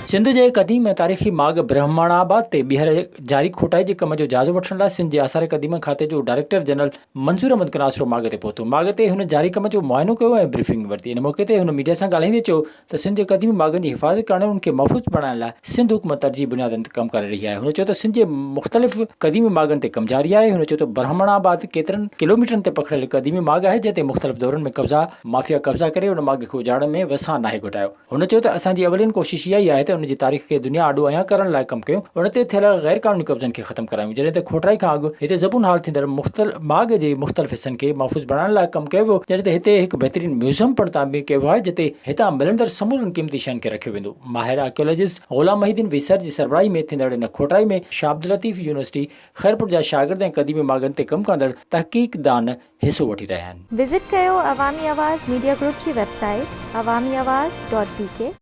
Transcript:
سنڌ جي قديم ۽ تاريخي ماڳ برهمڻ آباد تي ٻيهر جاري کوٽائي جي ڪم جو جائزو وٺڻ لاء سنڌ جي آثار قديمه کاتي جو ڊائريڪٽر جنرل منظور احمد ڪناسرو ماڳ تي پهتو. ماڳ تي هن جاري ڪم جو معائنو ڪيو ۽ بريفنگ ورتي. ان موقعي تي هن ميڊيا سان ڳالهائيندي چيو ته سنڌ جي قديمي ماڳن جي حفاظت ڪرڻ ۽ انهن کي محفوظ بڻائڻ لاء سنڌ حڪومت ترجيحي بنيادن تي ڪم ڪري رهي آهي. هن چيو ته سنڌ جي مختلف قديمي ماڳن تي ڪم جاري آهي. هن چيو ته برهمڻ آباد ڪيترن ڪلوميٽرن تي پکڙيل قديمي ماڳ آهي جنهن تي مختلف دورن ۾ قبضا مافيا قبضا ڪري ان ماڳ کي اجاڙڻ ۾ وسان ناهي گهٽايو. هن چيو ته اسان جي اولين ڪوشش اها ئي آهي ته ان جي تاريخ کي دنيا آڏو عيان ڪرڻ لاء ڪم ڪيون، ان تي ٿيل غير قانوني قبضن کي ختم ڪرايون، جڏهن ته کوٽرائي کان اڳ هتي زبون حال ٿيندڙ ماڳ جي مختلف حصن کي محفوظ بڻائڻ لاء ڪم ڪيو ويو، جڏهن ته هتي هڪ بهترين ميوزم پڻ تعمير ڪيو ويو آهي، جتي هتان ملندڙ سمورن قيمتي شين کي رکيو ويندو. ماهر آرڪيالاجسٽ غلام محي الدين ويسر جي سربراهي ۾ ٿيندڙ ان کوٽرائي ۾ شاهه عبداللطيف يونيورسٽي خيرپور جا شاگرد ۽ قديمي ماڳن تي ڪم ڪندڙ تحقيق دان حصو وٺي رهيا آهن. وزٽ ڪيو عوامي آواز ميڊيا گروپ جي website Awami Awaz dot B K.